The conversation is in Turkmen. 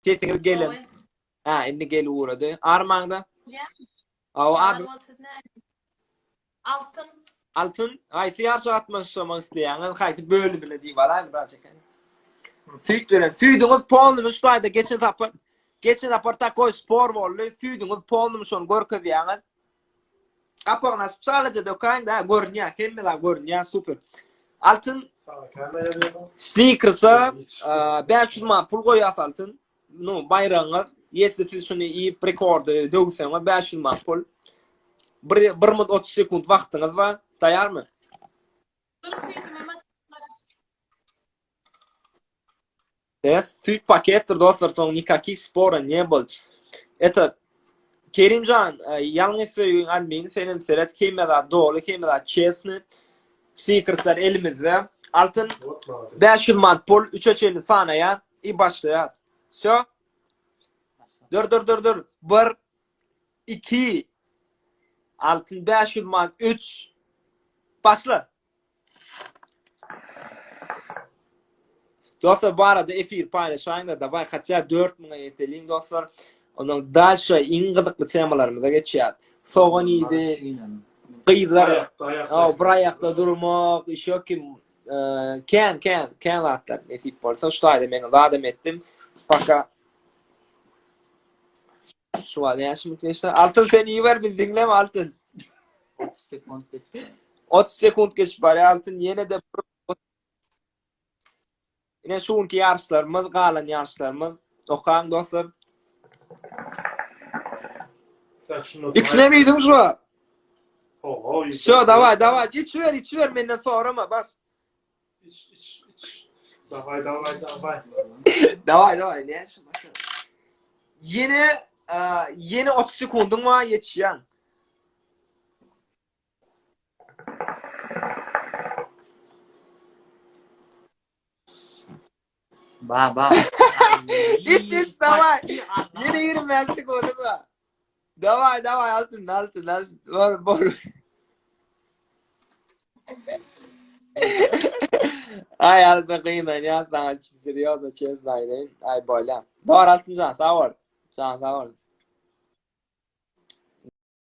Sesiňiz gelen. Ha, indi gelip ugrady. Armaňda. Aw, ad. Altyn. Altyn, haýsy ýaryşa gatnaşmak isleýäňiz? Haýsy bölümine diýip alaýyn biraz çeken. Süýt beren. Süýdüňiz polnymy şu taýda geçen sapar geçen sapar takoý spor boldy. Süýdüňiz polnymy şony görkezýäňiz. Gapagyny açyp çalaja dökäýiň-dä, görünýär, hemme zat görünýär, super. Altyn Snickers'a 500 manat pul goýýas Altyn. Nu, baýragyňyz, ýesli siz şuny iýip rekordy döwseňiz 500 manat pul. 1 1 minut 30 sekunt wagtyňyz bar. Taýýarmy? Dur süýdüme Ses süýt paketdir dostlar soň nikakih spora ne bol. Eto Kerimjan e, ýalňyz söýgiň admini senem seret hemme zat doly hemme zat çesny. Snickersler elimizde. Altyn 500 manat pul 3-e çenli sanaýar i başlaýar. Wsё. Dur dur dur dur. 1 2 Altyn 500 manat 3 Başla. Dostlar bu arada efir paýlaşaýyňda daway haçja 4000-e ýeteliň dostlar. Ondan dalşa iň gyzykly temalarymyza geçýäs. Sogan iýdi. Gyzlar bir aýakda durmak, işo kim kän kän kän zatlar nesip bolsa şu taýda men zadam etdim. Paka Şu wagt näçe minut geçdi? Altyn sen iýiber biz diňleme Altyn. 30 sekund geçdi. 30 sekund geçip barýar Altyn ýene-de Ine şu günki ýaryşlarymyz, galan ýaryşlarymyz. Okaň dostlar. İkisine mi iýdiň şu wagt? Oho, Wsё, daway, daway. Içiber, içiber menden sorama, bas. İç, iç, iç. Daway, daway, daway. Daway, daway, näçe başa. Ýene, ýene 30 sekundyň bar, ýetişýäň. Ba, ba. İç, iç, daway. Ýene 25 sekundyň bar. Daway, daway, altyn, altyn, altyn. Bol, bol. Ay altyn gynanýan saňa serýozno çesno aýdaýyn. Ay bolýa. Bar Altynjan sag bol. Jan sag bol.